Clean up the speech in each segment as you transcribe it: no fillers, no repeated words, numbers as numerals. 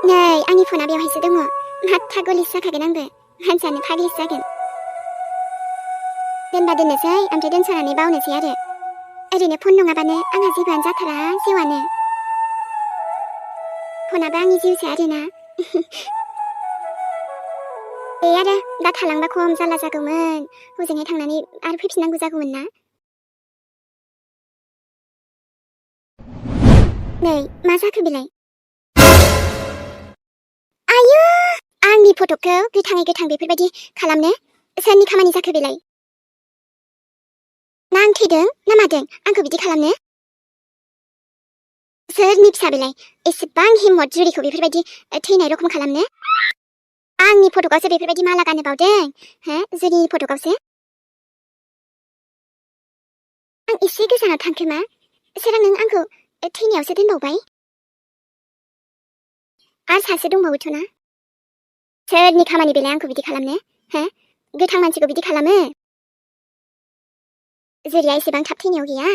नै आंनि फना बेवहायसो दङ। माथा गलिस जाखागोन आंबो। मानसियानो फाग्लिस जागोन। दोनबा दोननोसै ओमफ्राय दोनस'नानै बावनोसै आरो। ओरैनो फन नङाबानो आंहा जेबोआनो जाथारा जिउआनो। फनाबो आंनि जिउसो आरोना। बे आरो दा थालांबा खम जारला जागौमोन। हजोंहाय थांनानै आरो फैफिननांगौ जागौमोन ना। नै मा जाखो बेलाय? आयौ आंनि फटकखौ गोथाङै गोथां बेफोरबायदि खालामनो सोरनि खामानि जाखो बेलाय? ना आं थैदों ना मादों आंखौ बिदि खालामनो? सोरनि फिसा बेलाय एसेबां हिम्मत जुरिखौ बेफोरबायदि थैनाय रखम खालामनो? आंनि फटकआवसो बेफोरबायदि माला गाननो बावदों हो जुरिनि फटकआवसो? आं एसे गोजानाव थांखोमा सोरां नों आंखौ थैनायावसो दोनबावबाय। आरो सासे दंबावोथ' ना? सोरनि खामानि बेलाय आंखौ बिदि खालामनो हो? गोथां मानसिखौ बिदि खालामो? जुरिया एसेबां थाब थैनायाव गैया।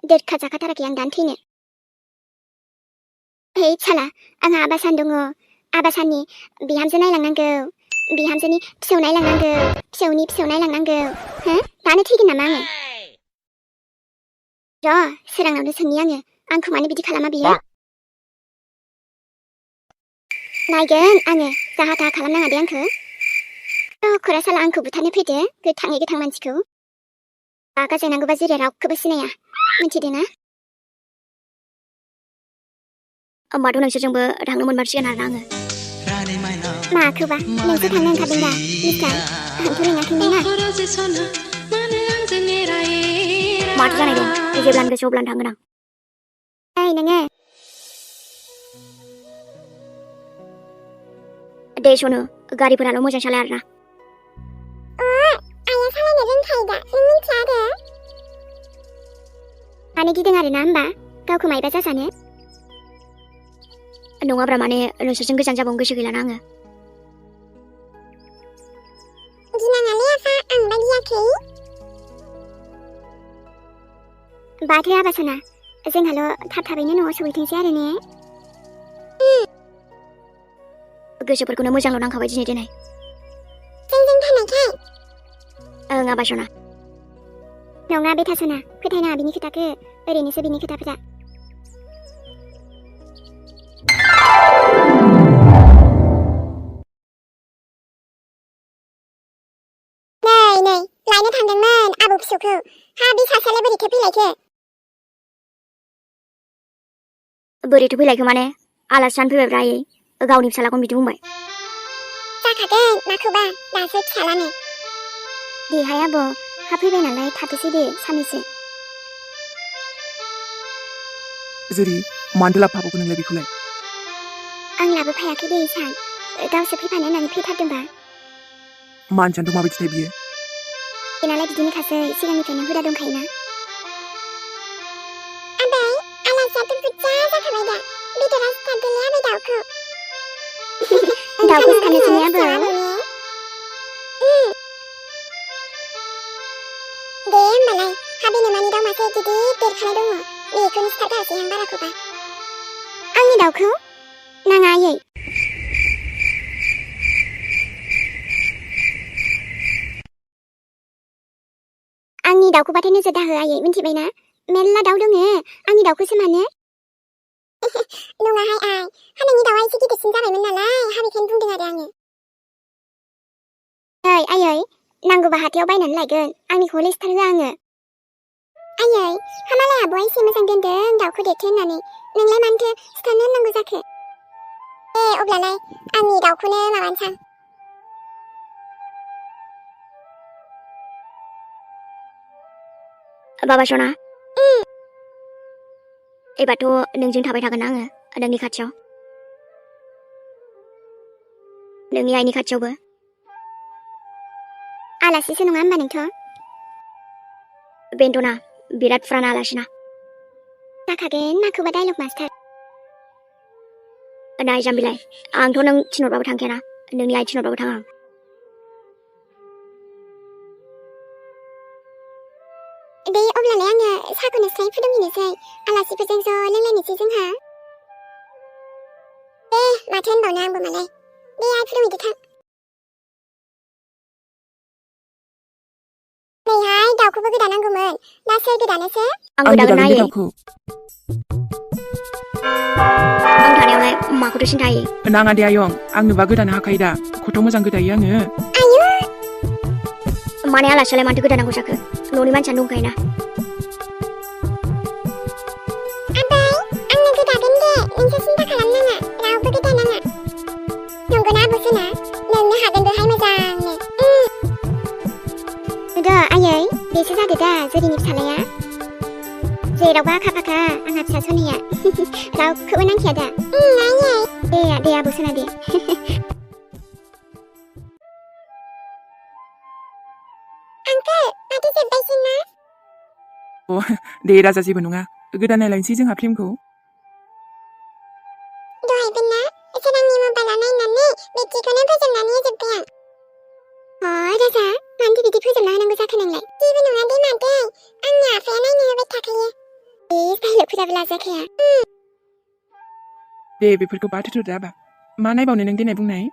दोरखा जाखाथाराखै आं दानो थैनो। है साला आंहा आबासान दङ। आबासाननि बिहामजो नायलांनांगौ। बिहामजोनि फिसौ नायलांनांगौ। फिसौनि फिसौ नायलांनांगौ हो? दानो थैगोन नामा आङो? र' सोरांनावनो सोंनि आंखौ मानो बिदि खालामा बियो? नायगोन आङो जाहा थाहा खालामनाङा दे आंखौ। खरा साला आंखौ बुथारनो फैदो गोथाङै गोथां मानसिखौ। रागा जोंनांगौबा जेरै रावखौबो सिनाया मिथिदों ना? होमबाथ' नोंसोरजोंबो थांनो मोनमारसिगोन आरोना आङो। माखौबा नोंसो थांनो ओंखारदों दा मिस्टार? आंथ' लिङाखैमोन ना। माथो जानाय दं जेब्लानो गोसो अब्लानो थांगोन आं। ओइ नोङो दे सनु गारिफोराल' मोजां सालाय आरोना। आइया सालायनो रोंखायो दा नों मिन्थिया आरो। माने गिदों आरोना होमबा गावखौ मायबा जाजानो? नङाब्रा माने नोंसोरजों गोजान जाबावनो गोसो गैलाना आङो। गिनाङालै आफा आंबा गियाखै। बाथो आबासाना जोंहाल' थाब थाबैनो न'आव सहैथोंसै आरो ने? गोसोफोरखौनो मोजांल' नांखाबाय दिनै दिनै। जोंजों थानायखाय? ओं आबासना। नङा बेथासना फोथायनाङा बिनि खोथाखो ओरैनोसो बिनि खोथाफोरा। नै लायनो थांदोंमोन आबौ फिसौखौ। हा बे सासेयालाय बोरैथो फैलायखो? बोरैथो फैलायखो माने आलासि जानो फैबायब्रा आयै गावनि फिसालाखौनो बिदि बुंबाय। जाखागोन माखौबा दासो फिसालानो। देहाय आब' हा फैबाय नालाय थाथोसै दे साननैसो। जुरि मानोथो लाबोफाबावखो नोंलाय बेखौलाय? आं लाबोफायाखै दे इसान गावसो फैफानो होननानै फैथारदोंबा। मानसियानोथ' माबायदिथाय बियो? बेनालाय बिदिनोखासै सिगांनिफ्रायनो हुदा दंखायोना। आबै आलासियाथ' बुरजा जाखाबाय दा बेदरा सिथारदोलै आबै दाउखौ। दाउखौ सिथारनोसै ने आबै? दे होमबालाय हाबेनो मानि दाउ मासे गिदिर देरखानाय दङ बेखौनो सिथारथारसै आं बाराखौबा। आंनि दाउखौ? नाङा आयै। आंनि दाउखौबाथाय नोजोर दाहो आयै मिन्थिबायना? मेरला दाउ दङ आंनि दाउखौसो मानो? नङाहाय आइ हानोंनि दाउआ एसे गिदिरसिन जाबायमोन नालाय हाबेखायनो बुंदों आरो आङो। ओइ आयै नांगौबा हाथायाव बायनानै लायगोन आंनिखौ हले सिथारहोआ आङो। आयै हामालाय आब'आ एसे मोजां दोनदों दाउखौ देरथों होननानै नोंलाय मानोथो सिथारनो होननांगौ जाखो? अब्लालाय आंनि दाउखौनो माबानोसां। बाबा सना एबारथ' नोंजों थाबाय थागोन आङो नोंनि खाथियाव नोंनि आइनि खाथियावबो। आलासिसो नङा होमबा नोंथ'? बेनोथ'ना बिराद फुराना आलासिना। जाखागोन माखौबा डायलग मास्टार। नाय जाम्बिलाय आंथ' नों थिनहरबाबो थांखायाना नोंनि आइ थिनहरबाबो थाङा आं। दे अब्लालाय आङो साहाखौनो स्राय फुदुंहैनोसै आलासिफोरजों ज' लोंलायनोसै जोंहा। दे माथो होनबावनो आंबो मालाय दे आइ फुदुंहैदो थां नैहाय दाउखौबो गोदानांगौमोन दा सोर गोदानोसो आं आं गोदागोन गोदागोन बे नायै दाउखौ आं थानायावलाय माखौथो सिन्थायो नाङा दे आयं आंनोबा गोदानो हाखायो दा खथ' मोजां गोदायो आङो आयु माने आलासियालाय माथो गोदानांगौ जाखो न'नि मानसियानो दंखायोना आबै आंनो गोदागोन दे नोंसोर सिन्था खालामनाङा रावबो गोदानाङा नंगौना बुसुना नोंनो हागोन बेहाय मोजांनो दा आयै बेसो जादो दा जोरिनि फिसालाया जेरावबो आखा फाखा आंहा फिसा सनिया रावखौबो नांखाया दा आयै दे आब'सोना दे आंकोल माथो जोब्बायसोना अ दे राजा जेबो नङा गोदानाय लायनोसै जोंहा फिल्मखौ दहायबो ना सोरांनि मबाइलाव नायनानै बेटिखौनो फोजोबनानै होजोब्बाय आं राजा मानोथो बिदि फोजोबना होनांगौ जाखो नोंलाय जेबो नङा दे मादै आंनि आफाया नायनो होबाय थाखायो डाइलग फोराबो लाजाखाया दे बेफोरखौ बाद होथ'दो आबा मा नायबावनो नों देनाय बुंनाय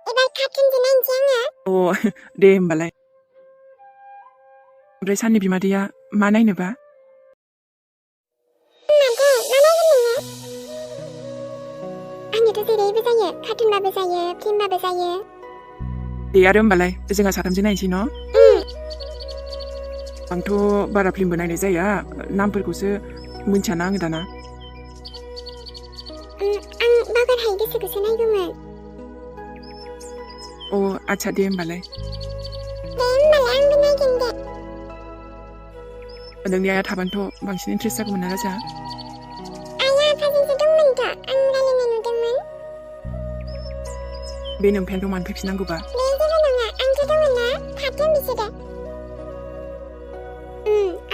एबार कार्टुनसो नायनोसै आङो अ दे होमबालाय ओमफ्राय साननि बिमादैया मा नायनोबा मादै मा नायगोन नोङो आंनियाथ' जेरैबो जायो कार्टुनबाबो जायो फिल्मबाबो जायो दे आरो होमबालाय जोंहा साथामजों नायनोसै न' आंथ' बारा फिल्मबो नायनाय जाया नामफोरखौसो मिन्थियाना आङो दाना आं बागारहाय गोसोखौसो नायगौमोन अ आच्छा दे होमबालाय होमबालाय आंबो नायगोन दे नोंनि आइया थाबानोथ' बांसिन इन्ट्रेस्ट जागौमोन ना राजा आइया आफाजोंसो दंमोनथ' आं रायलायनाय नुदोंमोन बे नोमफायानोथ' मानो फैफिननांगौबा बे जेबो नङा आंथ' दंमोन ना थाथों बिसोरो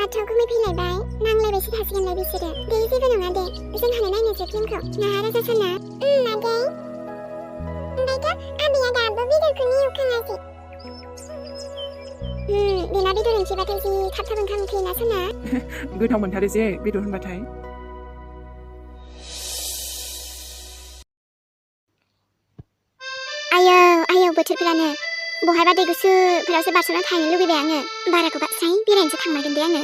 आथियाव गुमै फैलायबाय नांलायबायसो थासिगोनलाय बिसोरो दे जेबो नङा दे जोंहानो नायनोसै फिल्मखौ ना राजा सना मादै ओमफ्रायथ' आबैया दाबो बेदरखौनो एवखाङासै बेना बेदर ओंख्रिबाथाय जि थाब थाब ओंखाम उखैयोना सना गोथाव मोनथारो जे बेदर होनबाथाय आयौ बोथोरफोरानो बहायबा दै गुसुफोरावसो बारस'ना थाहैनो लुबैबाय आङो बाराखौ बास्राय बेरायनोसो थांमारगोन दे आङो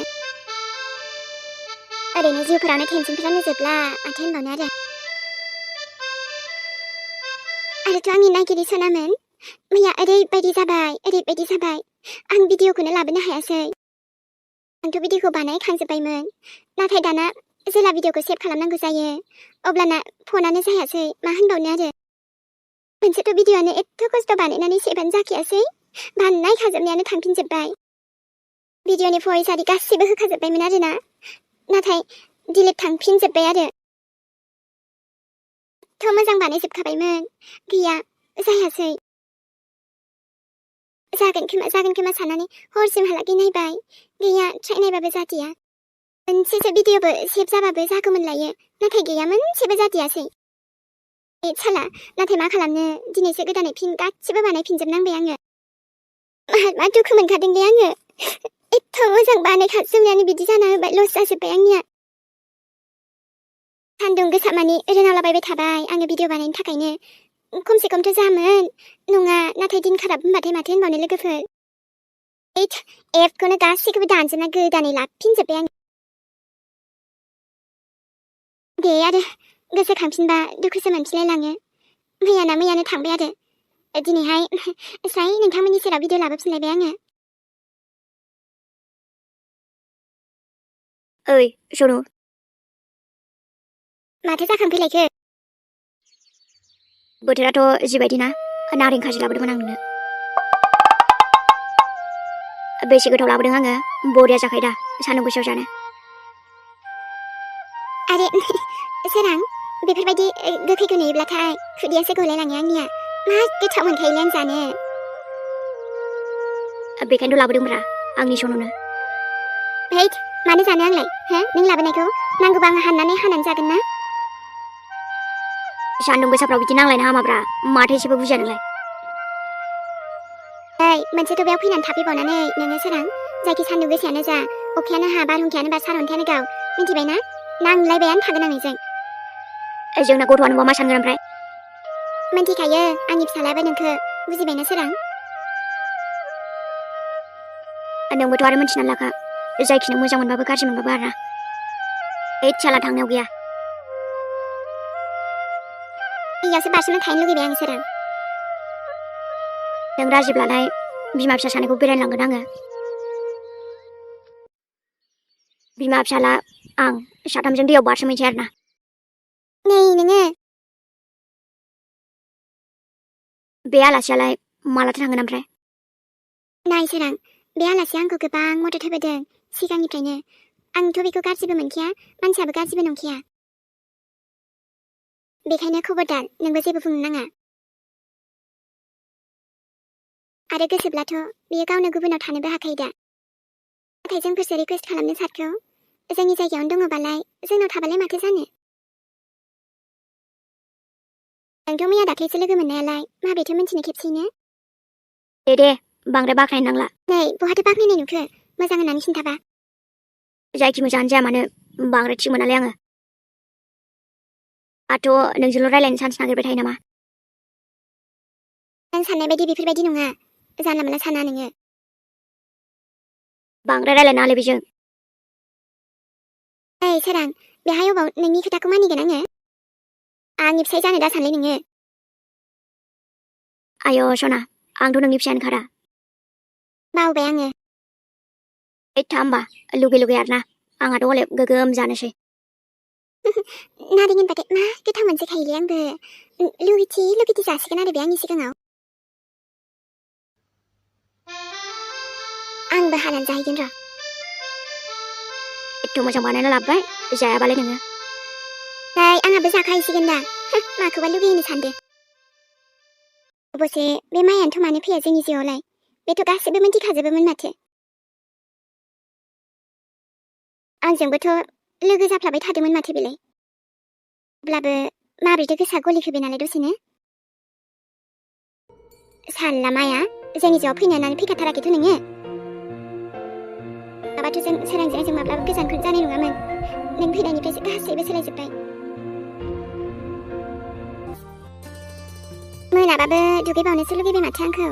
ओरैनो जिउफोरावनो टेनसनफोरानो जोबला माथो होनबावनो आरोथ' आंनि नायगिरि सनामोन मैया ओरैबायदि जाबाय आं भिडिअखौनो लाबोनो हायासै आंथ' भिडिअखौ बानायखांजोब्बायमोन नाथाय दाना जेला भिडिअखौ सेभ खालामनांगौ जायो अब्लाना फनानो जायासै मा होनबावनो आरो मोनसेथ' भिडिअआनो एथ' खस्थ' बानायनानै सेभआनो जाखायासै बानायखाजोबनायानो थांफिनजोब्बाय भिडिअनि भइस आरि गासिबो होखाजोब्बायमोन आरोना नाथाय डिलिट थांफिनजोब्बाय आरो थ' मोजां बानायजोबखाबायमोन गैया जायासै जागोन खोमा साननानै हरसिमहालागै नायबाय गैया ट्राइ नायबाबो जादिया मोनसेसो भिडिअबो सेभ जाबाबो जागौमोन लायो नाथाय गैया मोनसेबो जादियासै साला नाथाय मा खालामनो दिनैसो गोदानै फिन गासिबो बानायफिनजोबनांबाय आङो मा दुखु मोनखादों दे आङो एथ' मोजां बानायखाजोबनायानो बिदि जाना होबाय लस जाजोब्बाय आंनिया सान्दुं गोसा मानि रोनावलाबायबाय थाबाय आङो भिडिअ बानायनो थाखायनो खमसे खमथ' जामोन नङा नाथाय दिन खाराब होनबाथाय माथो होनबावनो लोगोफोर एपखौनो गासैखौबो दानजोबना गोदानै लाफिनजोब्बाय आङो दे आरो गोसोखांफिनबा दुखुसो मोनफिनलायलाङो मैयानो थांबाय आरो दिनैहाय स्राय नोंथांमोननि सेराव भिडिअ लाबोफिनलायबाय आङो ओइ सनु माथो जाखांफैलायखो बोथोराथ' जिबायदि ना नारें खाजि लाबोदोंमोन आं नोंनो बेसे गोथाव लाबोदों आङो बरिया जाखायो दा सान्दुं गोसायाव जानो आरे सोरां बेफोरबायदि गोखैखौ नुयोब्लाथाय खुदैयासो गलायलाङो आंनिया मा गोथाव मोनखायोलै आं जानो बेखायनोथ' लाबोदोंब्रा आंनि सनुनो हैद मानो जानो आंलाय नों लाबोनायखौ नांगौबा आं हाननानै जागोन ना सान्दुं गोसाफ्राव बिदि नांलायनो हामाब्रा माथो एसेबो बुजिया नोंलाय मोनसेथ' बेयाव फैनानै थाफैबावनानै नोङो सोरां जायखि सान्दुं गोसायानो जा अखायानो हा बारहुंखायानो बा सारअन्थायानो गाव मिथिबायना नांलायबायानो थागोन आं नोंजों जोंना गथ'आनो मा सानगोन ओमफ्राय मिन्थिखायो आंनि फिसालायाबो नोंखो बुजिबायना सोरां नोंबोथ' आरो मिन्थिनानै लाखा जायखि नों मोजां मोनबाबो गाज्रि मोनबाबो आरोना इदसाला थांनायाव गैया दैयावसो बारसोमना थाहैनो लुगैबाय आं सोरां नों राजिब्लालाय बिमा फिसा सानैखौ बेरायनो लांगोन आङो बिमा फिसाला आं साथामजों दैयाव बारसोमहैनोसै आरोना नै नोङो बे आलासियालाय मालाथो थांगोन ओमफ्राय नाय सोरां बे आलासिया आंखौ गोबां मदद होबोदों सिगांनिफ्रायनो आंथ' बेखौ गाज्रिबो मोनखाया मानसियाबो गाज्रिबो नंखाया बेखायनो खबरदार नोंबो जेबो बुंनो नाङा आरो गोसोब्लाथ' बियो गावनो गुबुनाव थानोबो हाखायो दा नाथाय जोंफोरसो रिकुवेस्ट खालामनो सारखौ जोंनि जायगायावनो दङबालाय जोंनाव थाबालाय माथो जानो नोंथ' मैया दाख्लैसो लोगो मोननायालाय माबेथो मिन्थिनो खेबसेयैनो दे बांद्राय बाख्नायनो नांला नै बहाथो बाख्नायनाय नुखो मोजां होननानै खिन्थाबा जायखि मोजाङानो जाया मानो बांद्राय थिग मोनालै आङो आथ' नोंजोंल' रायलायनो चान्स नागिरबाय थायो नामा नों साननाय बायदि बेफोरबायदि नङा जानला मोनला साना नोङो बांद्राय रायलायनाङालै बेजों ओइ सोरां बेहाय अबाव नोंनि खोथाखौ मानिगोन आङो आंनि फिसाय जानो दा सानलै नोङो आय' सना आंथ' नोंनि फिसायानो खारा बावबाय आङो था होमबा लुगै आरोना आंहाथ' हले गोगोम जानोसै नारें होनबाथाय मा गोथाव मोनसोखायोलै आंबो लुगैथि जासिगोन आरो बे आंनि सिगाङाव आंबो हानानै जाहैगोन र' एथ' मोजां बानायना लाबोबाय जायाबालाय नोङो नै आंहाबो जाखाहैसिगोन दा माखौबा लुगैहोनो सानदो अबसे बे माइयानोथ' मानो फैया जोंनि जिउआवलाय बेथ' गासैबो मिन्थिखाजोबोमोन माथो आंजोंबोथ' लोगो जाफ्लाबाय थादोंमोन माथो बेलाय अब्लाबो माबोरैथो गोसोआ गलिखोबाय नालाय दसेनो साल्ला माया जोंनि जिउआव फैनो होननानै फैखाथाराखैथ' नोङो माबाथ' जों सोरांजों आंजों माब्लाबा गोजानखौनो जानाय नङामोन नों फैनायनिफ्रायसो गासैबो सोलायजोब्बाय मोनाबाबो दुगैबावनोसो लुगैबाय माथो आंखौ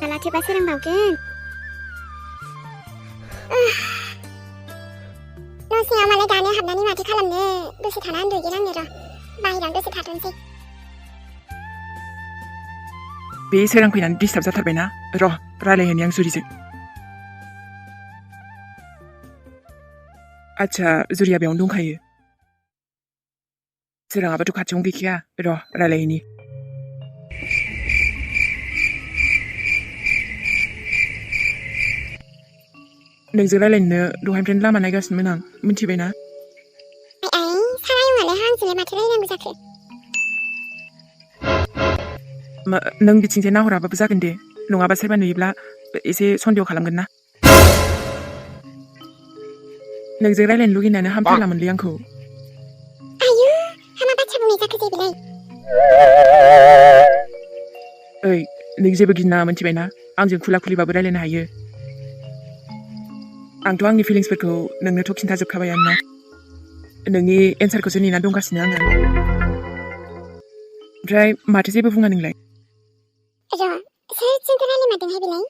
मालाथोबा सोरांबावगोन न' सिङाव मालाय दानो हाबनानै माथो खालामनो दसे थाना उन्दुहैगोन आङो र' बाहेरायाव दसे थाथ'नोसै बे सोरां फैनानै डिस्टार्ब जाथारबायना र' रायलायहोनि आं जुरिजों आच्छा जुरिया बेयावनो दंखायो सोराङाबोथ' खाथियावनो गैखाया र' रायलायहैनि नोंजों रायलायनो दहायनिफ्रायनो लामा नायगासिनोमोन आं मिन्थिबायना सारायमालाय हांसोलाय माथो रायनांगौ जाखो नों बिथिंजाय नाहराबाबो जागोन दे नङाबा सोरबा नुयोब्ला एसे सन्देह खालामगोन ना नोंजों रायलायनो लुगैनानै हामथारलामोनलै आंखौ आयु हामा बाथ्रा बुंनाय जाखो दे बेलाय ओइ नों जेबो गिनाङा मिन्थिबायना आंजों खुला खुलिबाबो रायलायनो हायो आंथ' आंनि फिलिंसफोरखौ नोंनोथ' खिन्थाजोबखाबायानो ना नोंनि एन्सारखौसो नेना दंगासिनो आङो ओमफ्राय माथो जेबो बुङा नोंलाय र' सोरजोंथो रायलायमारदोंहाय बेलाय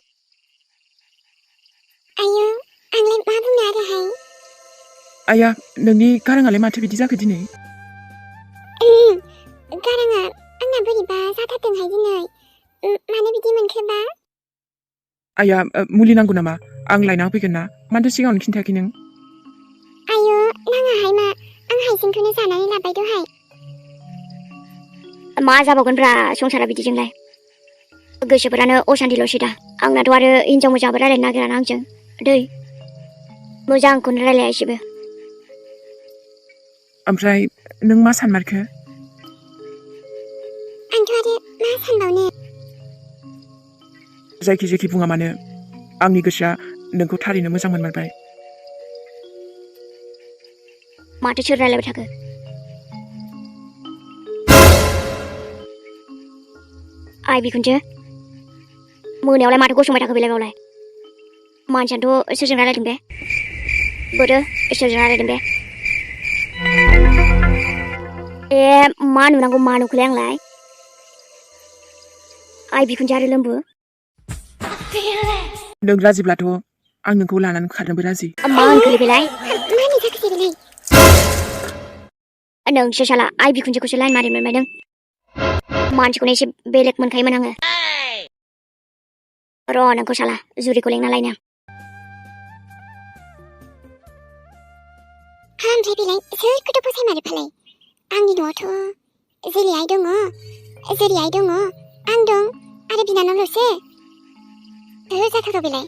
आयु आंलाय मा बुंनो आरोहाय आया नोंनि गाराङालाय माथो बिदि जाखो दिनै गाराङा आंना बोरैबा जाथारदोंहाय दिनै मानो बिदि मोनखोबा आया मुलि नांगौ नामा आं लायना होफैगोन ना मानोथो सिगाङावनो खिन्थायाखै नों आयु नाङाहाय मा आं हाइजेंखौनो जानानै लाबाय दहाय मा जाबावगोनब्रा संसारा बिदिजोंलाय गोसोफोरानो असान्तिल'सै दा आंनाथ' आरो हिनजाव मोजाङाबो रायलायनो नागिराना आंजों दै मोजांखौनो रायलाया एसेबो ओमफ्राय नों मा सानमारखो आंथ' आरो मा सानबावनो जायखि बुङा मानो आंनि गोसोआ नोंखौ थारैनो मोजां मोनमारबाय माथो सोर रायलायबाय थाखो आइ बिखुनजो मोनायावलाय माथो गसंबाय थाखो बेलाय बावलाय मानसियानोथ' सोरजों रायलायदों बे बोरो सोरजों रायलायदों बे मा नुनांगौ मा नुखोलाय आंलाय आइ बिखुनजो आरो लोमबो नों राजिब्लाथ' आं नोंखौ लानानै खारनोबो राजि मा होनखोलै बेलाय मानि जाखोसै बेलाय नोंसो साला आइ बिखुनजोखौसो लाइन मारि मोनबायदों मानसिखौनो एसे बेलेग मोनखायोमोन आङो र' नोंखौ साला जुरिखौ लेंना लायनो ओमफ्राय बेलाय सोरखौथ' फसायमारो फालाय आंनि न'आवथ' जेरि आइ दङ आं दं आरो बिनानावल'सो जाथाव बेलाय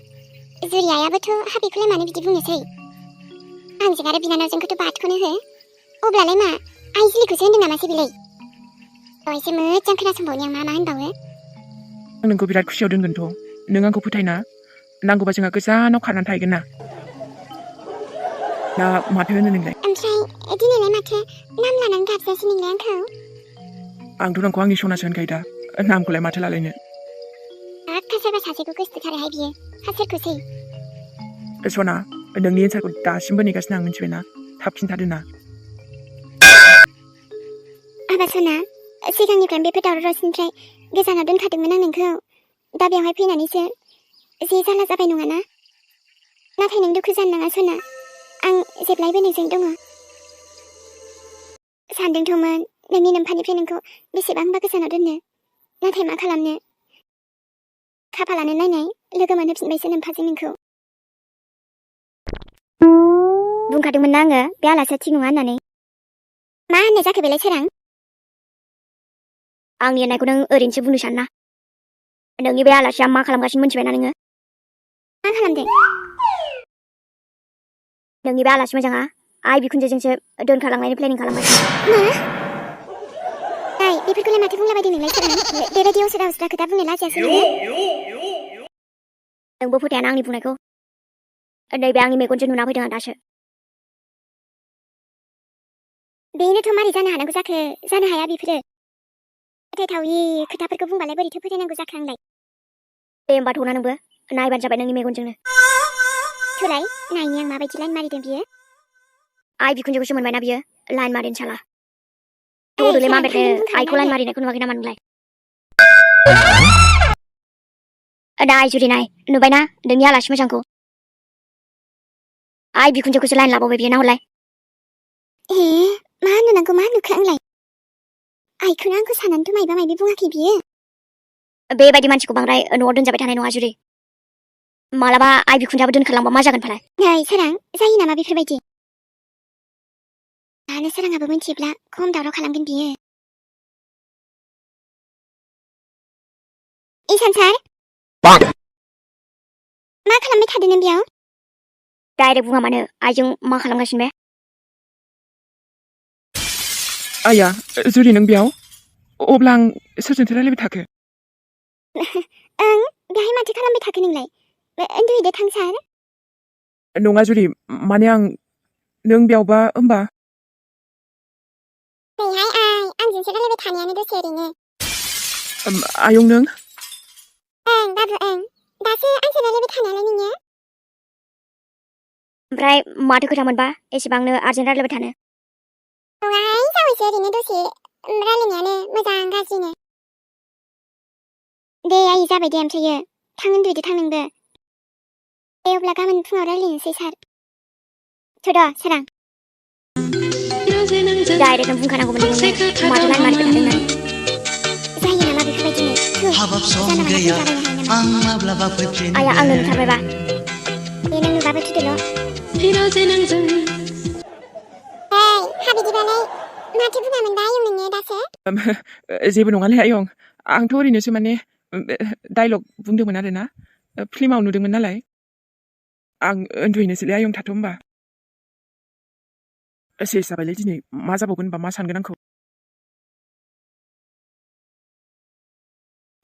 जुरि आइयाबोथ' हाबेखौलाय मानो बिदि बुंनोसै आंजों आरो बिनानावजोंखौथ' बादखौनो हो अब्लालाय मा आइ जिलिखौसो होनदों नामासै बेलाय एसे मोजां खोनासंबावनि आं मा होनबावो आं नोंखौ बिराद खुसियाव दोनगोनथ' नों आंखौ फोथायना नांगौबा जोंहा गोजानाव खारनानै थाहैगोन ना दा माथो होनो नोंलाय ओमफ्राय दिनैलाय माथो नाम लानानै गाबजासै नोंलाय आंखौ आंथ' नोंखौ आंनि सनासो होनखायो दा नामखौलाय माथो लालायनो सोरबा सासेखौ गोसोथारोहाय बियो सोरखौसै सना नोंनि एन्सारखौ दासिमबो नेगासिनो आं मिथिबायना थाब खिन्थादो ना हाबा सना सिगांनिफ्रायनो बेफोर दावराव-दावसिनिफ्राय गोजानाव दोनखादोंमोन आं नोंखौ दा बेवहाय फैनानैसो जे जाला जाबाय नङाना नाथाय नों दुखु जानो नाङा सना आं जेब्लायबो नोंजों दङ सानदोंथ'मोन नोंनि नोम्फानिफ्राय नोंखौ बेसेबांबा गोजानाव दोननो नाथाय मा खालामनो खाफालानो नायनाय लोगो मोनहोफिनबायसो नोम्फाजों नोंखौ बुंखादोंमोन ना आङो बे आलासिया थिग नङा होननानै मा होननाय जाखो बेलाय सोरां आंनि होननायखौ नों ओरैनोसो बुंनो साना नोंनि बे आलासिया मा खालामगासिनो मिथिबायना नोङो मा खालामदों नोंनि बे आलासि मोजाङा आइ बिखुनजोजोंसो दोनखारलांनायनि प्लेनिं खालामगासिनो मा बेफोरखौलाय माथो बुंलाबायदों नोंलाय सोरां बेबायदि असरा खोथा बुंनो लाजियासै नोङो नोंबो फोथायाना आंनि बुंनायखौ नैबे आंनि मेगनजों नुना फैदों आं दासो बेनोथ' मारै जानो हानांगौ जाखो जानो हाया बेफोरो फोथायथावि खोथाफोरखौ बुंबालाय बोरैथो फोथायनांगौ जाखो आंलाय दे होमबा थौना नोंबो नायबानो जाबाय नोंनि मेगनजोंनो थुलाय नायनि आं माबायदि लाइन मारिदों बियो आइ बिखुनजोखौसो मोनबायना बियो लाइन मारिनो साला थौदोलै मा बेरनो आइखौ लाइन मारिनायखौ नुवाखै नामा नोंलाय नाय जुरि नाय नुबायना नोंनि आलासि मोजांखौ आइ बिखुनजोखौसो लाइन लाबावबाय बियो ना हरलाय मा होननो नांगौ मा नुखो आंलाय आइखौनो आंखौ साननानैथ' मायबा मायबि बुङाखै बियो बेबायदि मानसिखौ बांद्राय न'आव दोनजाबाय थानाय नङा जुरि मालाबा आइ बिखुनजोआबो दोनखारलांबा मा जागोन फालाय नै सोरां जायो नामा बेफोरबायदि दानो सोराङाबो मिथियोब्ला खम दावराव खालामगोन बियो इसान सार मा खालामबाय थादों नों बेयाव डाइरेक्ट बुङा मानो आइजों मा खालामगासिनो बे आइया जुरि नों बेयाव अब्ला आं सोरजोंथो रायलायबाय थाखो ओं बेहाय माथो खालामबाय थाखो नोंलाय उन्दुहैदो थां सार नङा जुरि माने आं नों बेयावबा होमबा नैहाय आंजोंसो रायलायबाय थानायानो दसे ओरैनो आयं नों ओं बाबु ओं दासो आंजों रायलायबाय थानायालाय नोङो ओमफ्राय माथो खोथा मोनबा एसेबांनो आर्जेन्ट रायलायबाय थानो नङाहाय जाबायसो ओरैनो दसे रायलायनायानो मोजां गाज्रिनो दे आइ जाबाय दे ओमफ्रायो थां उन्दुदो थां नोंबो दे अब्ला गाबोन फुङाव रायलायनोसै सार थुद' सोरां डाइरेक्टनो बुंखानांगौमोन नोङो माथो लाइन मारिबाय थादों होननानै जायो नामा बेफोरबायदिनो हाबाब सम गैया आं माब्लाबा फैफिनगोन आइया आंनो नुथारबायबा दे नों नुबाबो थुदोल' हाबिदिबालाय माथो बुङामोन दा आयं नोङो दासो जेबो नङालै आयं आंथ' ओरैनोसो माने डायलग बुंदोंमोन आरोना फिल्माव नुदोंमोन नालाय आं उन्दुहैनोसैलै आयं थाथ' होमबा सेस जाबायलै दिनै मा जाबावगोन होनबा मा सानगोन आंखौ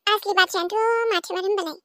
असलि बाथ्रायानोथ' माथोमार होनबालाय